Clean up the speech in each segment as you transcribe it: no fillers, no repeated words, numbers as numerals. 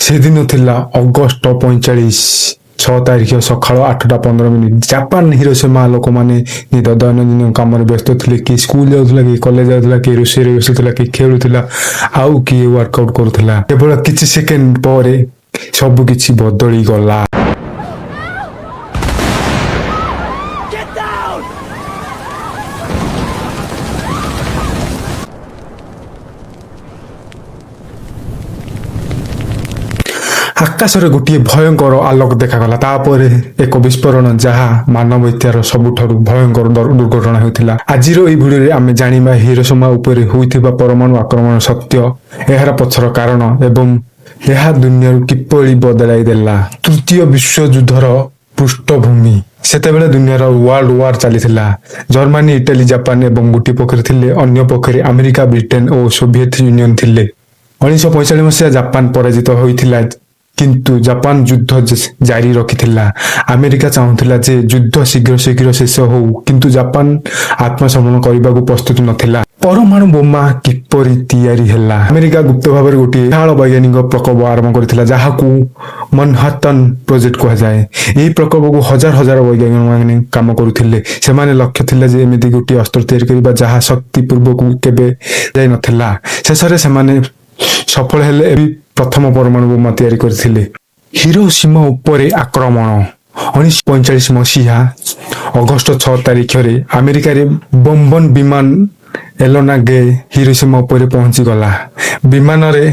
ସେଦିନ ଥିଲା ଅଗଷ୍ଟ 6 ତାରିଖ, ସକାଳ 8ଟା 15 ମିନିଟ୍। Japan Hiroshima. ଲୋକମାନେ ନିଜ ଦୈନନ୍ଦିନ କାମରେ ବ୍ୟସ୍ତ ଥିଲେ। କିଏ ସ୍କୁଲ ଯାଉଥିଲା, କିଏ କଲେଜ ଯାଉଥିଲା, କିଏ ରୋଷେଇରେ ବ୍ୟସ୍ତ ଥିଲା, କିଏ ଖେଳୁଥିଲା, ଆଉ କିଏ ୱାର୍କଆଉଟ କରୁଥିଲା। କେବଳ କିଛି ସେକେଣ୍ଡ ପରେ ସବୁ କିଛି ବଦଳି ଗଲା। Get down! ଆକାଶରେ ଗୋଟିଏ ଭୟଙ୍କର ଆଲୋକ ଦେଖାଗଲା। ତାପରେ ଏକ ବିସ୍ଫୋରଣ, ଯାହା ମାନବ ଇତିହାସର ସବୁଠାରୁ ଭୟଙ୍କର ଦୁର୍ଘଟଣା ହେଉଥିଲା। ଆଜିର ଏହି ଭିଡ଼ିଓରେ ଆମେ ଜାଣିବା ହିରୋସୀମା ଉପରେ ହୋଇଥିବା ପରମାଣୁ ଆକ୍ରମଣ ସତ୍ୟ, ଏହାର ପଛର କାରଣ ଏବଂ ଏହା ଦୁନିଆକୁ କିପରି ବଦଳାଇ ଦେଲା। ତୃତୀୟ ବିଶ୍ୱଯୁଦ୍ଧର ପୃଷ୍ଠଭୂମି। ସେତେବେଳେ ଦୁନିଆର ୱାର୍ଲଡ ୱାର ଚାଲିଥିଲା। ଜର୍ମାନୀ, ଇଟାଲୀ, ଜାପାନ ଏବଂ ଗୋଟିଏ ପକ୍ଷରେ ଥିଲେ, ଅନ୍ୟ ପକ୍ଷରେ ଆମେରିକା, ବ୍ରିଟେନ ଓ ସୋଭିଏତ ୟୁନିୟନ ଥିଲେ। 1945 ମସିହା ଜାପାନ ପରାଜିତ ହୋଇଥିଲା, କିନ୍ତୁ ଜାପାନ ଯୁଦ୍ଧ ଜାରି ରଖିଥିଲା। ଆମେରିକା ଚାହୁଁଥିଲା ଯେ ଯୁଦ୍ଧ ଶୀଘ୍ର ଶୀଘ୍ର ଶେଷ ହଉ, କିନ୍ତୁ ଜାପାନ ଆତ୍ମସମର୍ପଣ କରିବାକୁ ପ୍ରସ୍ତୁତ ନଥିଲା। ପରମାଣୁ ବୋମା କିପରି ତିଆରି ହେଲା? ଆମେରିକା ଗୁପ୍ତ ଭାବରେ ଗୋଟିଏ ବିଶାଳ ବୈଜ୍ଞାନିକ ପ୍ରକଳ୍ପ ଆରମ୍ଭ କରିଥିଲା, ଯାହାକୁ ମନହାଟନ ପ୍ରୋଜେକ୍ଟ କୁହାଯାଏ। ଏହି ପ୍ରକଳ୍ପକୁ ହଜାର ହଜାର ବୈଜ୍ଞାନିକମାନେ କାମ କରୁଥିଲେ। ସେମାନେ ଲକ୍ଷ୍ୟ ଥିଲା ଯେ ଏମିତି ଗୋଟିଏ ଅସ୍ତ୍ର ତିଆରି କରିବା, ଯାହା ଶକ୍ତି ପୂର୍ବକୁ କେବେ ଯାଇନଥିଲା। ଶେଷରେ ସେମାନେ ସଫଳ ହେଲେ ଏବଂ ପ୍ରଥମ ପରମାଣୁ ବୋମା ତିଆରି କରିଥିଲେ। ହିରୋସୀମା ଉପରେ ଆକ୍ରମଣ। 1945 ମସିହା ଅଗଷ୍ଟ 6 ତାରିଖରେ ଆମେରିକାରେ ବୋମ୍ବର ବିମାନ ଏଲୋନା ଗ୍ରେ ହିରୋସୀମା ଉପରେ ପହଞ୍ଚିଗଲା। ବିମାନରେ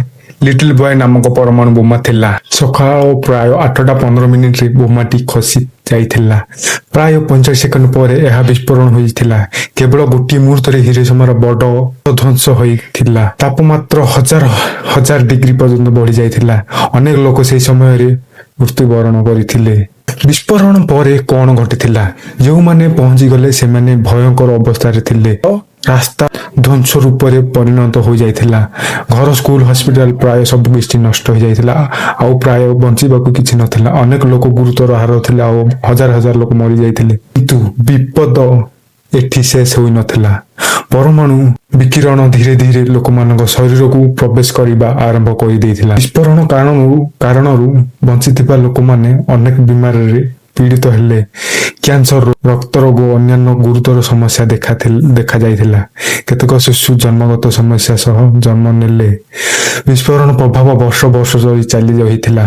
ଲିଟିଲ ବୟ ନାମକ ପରମାଣୁ ବୋମା ଥିଲା। ସକାଳ ପ୍ରାୟ 8ଟା 15 ମିନିଟରେ ବୋମାଟି ଖସି ଯାଇଥିଲା। ପ୍ରାୟ 45 ସେକେଣ୍ଡ ପରେ ଏହା ବିସ୍ଫୋରଣ ହୋଇଥିଲା। କେବଳ ଗୋଟିଏ ମୁହୂର୍ତ୍ତରେ ହିରୋସୀମାର ବଡ ଧ୍ୱଂସ ହୋଇଥିଲା। ତାପମାତ୍ରା ହଜାର ହଜାର ଡିଗ୍ରୀ ପର୍ଯ୍ୟନ୍ତ ବଢି ଯାଇଥିଲା। ଅନେକ ଲୋକ ସେହି ସମୟରେ ମୃତ୍ୟୁବରଣ କରିଥିଲେ। ବିସ୍ଫୋରଣ ପରେ କଣ ଘଟିଥିଲା? ଯେଉଁମାନେ ପହଞ୍ଚିଗଲେ, ସେମାନେ ଭୟଙ୍କର ଅବସ୍ଥାରେ ଥିଲେ। ରାସ୍ତା ଧ୍ୱଂସ ରୂପରେ ପରିଣତ ହୋଇଯାଇଥିଲା। ଘର, ସ୍କୁଲ, ହସ୍ପିଟାଲ, ପ୍ରାୟ ସବୁ କିଛି ନଷ୍ଟ ହୋଇଯାଇଥିଲା। ଆଉ ପ୍ରାୟ ବଞ୍ଚିବାକୁ କିଛି ନଥିଲା। ଅନେକ ଲୋକ ଗୁରୁତର ଆହତ ଥିଲେ ଆଉ ହଜାର ହଜାର ଲୋକ ମରିଯାଇଥିଲେ। କିନ୍ତୁ ବିପଦ ଏଠି ଶେଷ ହୋଇନଥିଲା। ପରମାଣୁ ବିକିରଣ ଧୀରେ ଧୀରେ ଲୋକମାନଙ୍କ ଶରୀରକୁ ପ୍ରବେଶ କରିବା ଆରମ୍ଭ କରିଦେଇଥିଲା। ବିସ୍ଫୋରଣ କାରଣରୁ ବଞ୍ଚିଥିବା ଲୋକମାନେ ଅନେକ ବିମାରୀରେ ପୀଡ଼ିତ ହେଲେ। କ୍ୟାନ୍ସର, ରକ୍ତ ରୋଗ, ଅନ୍ୟାନ୍ୟ ଗୁରୁତର ସମସ୍ୟା ଦେଖାଯାଇଥିଲା। କେତେକ ଶିଶୁ ଜନ୍ମଗତ ସମସ୍ୟା ସହ ଜନ୍ମ ନେଲେ। ବିସ୍ଫୋରଣ ପ୍ରଭାବ ବର୍ଷ ବର୍ଷ ଧରି ଚାଲି ରହିଥିଲା।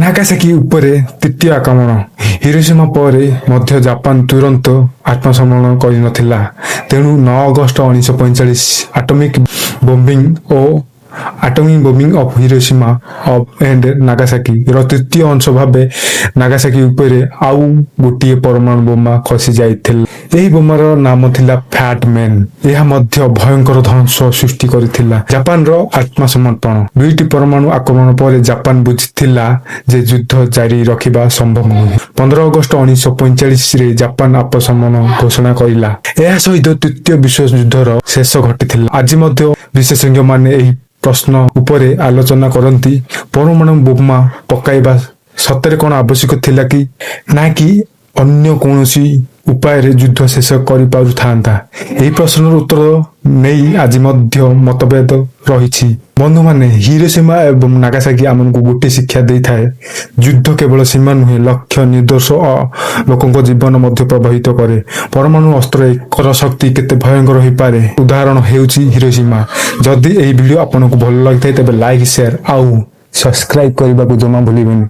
ନାଗାସାକି ଉପରେ ତୃତୀୟ ଆକ୍ରମଣ। ହିରୋସୀମା ପରେ ମଧ୍ୟ ଜାପାନ ତୁରନ୍ତ ଆତ୍ମସମର୍ପଣ କରିନଥିଲା। ତେଣୁ 9 August 1945 atomic bombing of Hiroshima of and Nagasaki ର ତୃତୀୟ ଅଂଶ ଭାବେ ନାଗାସାକି ଉପରେ ଆଉ ଗୋଟିଏ ପରମାଣୁ ବୋମା ଖସି ଯାଇଥିଲା। ଏହି ବୋମାର ନାମ ଥିଲା ଫ୍ୟାଟ ମ୍ୟାନ୍। ଏହା ମଧ୍ୟ ଭୟଙ୍କର ଧ୍ୱଂସ ସୃଷ୍ଟି କରିଥିଲା। ଜାପାନର ଆତ୍ମସମର୍ପଣ। ଦୁଇଟି ପରମାଣୁ ଆକ୍ରମଣ ପରେ ଜାପାନ ବୁଝିଥିଲା ଯେ ଯୁଦ୍ଧ ଜାରି ରଖିବା ସମ୍ଭବ ନୁହେଁ। 15 ଅଗଷ୍ଟ 1945ରେ ଜାପାନ ଆତ୍ମସମର୍ପଣ ଘୋଷଣା କରିଲା। ଏହା ସହିତ ତୃତୀୟ ବିଶ୍ୱଯୁଦ୍ଧର ଶେଷ ଘଟିଥିଲା। ଆଜି ମଧ୍ୟ ବିଶେଷଜ୍ଞମାନେ ଏହି ପ୍ରଶ୍ନ ଉପରେ ଆଲୋଚନା କରନ୍ତି। ପରମାଣୁ ବୋମା ପକାଇବା ସତରେ କଣ ଆବଶ୍ୟକ ଥିଲା କି ନା କି ଅନ୍ୟ କୌଣସି ଉପାୟରେ ଯୁଦ୍ଧ ଶେଷ କରିପାରୁଥାନ୍ତା? ଏହି ପ୍ରଶ୍ନର ଉତ୍ତର ନେଇ ଆଜି ମଧ୍ୟ ମତଭେଦ ରହିଛି। ବନ୍ଧୁମାନେ, ହିରୋସୀମା ଏବଂ ନାଗାସାକି ଆମକୁ ଗୋଟିଏ ଶିକ୍ଷା ଦେଇଥାଏ। ଯୁଦ୍ଧ କେବଳ ସୀମା ନୁହେଁ, ଲକ୍ଷ୍ୟ, ନିର୍ଦ୍ଦୋଷ ଲୋକଙ୍କ ଜୀବନ ମଧ୍ୟ ପ୍ରଭାବିତ କରେ। ପରମାଣୁ ଅସ୍ତ୍ର ଏକର ଶକ୍ତି କେତେ ଭୟଙ୍କର ହୋଇପାରେ, ଉଦାହରଣ ହେଉଛି ହିରୋସୀମା। ଯଦି ଏହି ଭିଡ଼ିଓ ଆପଣଙ୍କୁ ଭଲ ଲାଗିଥାଏ, ତେବେ ଲାଇକ୍, ସେୟାର ଆଉ ସବସ୍କ୍ରାଇବ କରିବାକୁ ଜମା ଭୁଲିବେନି।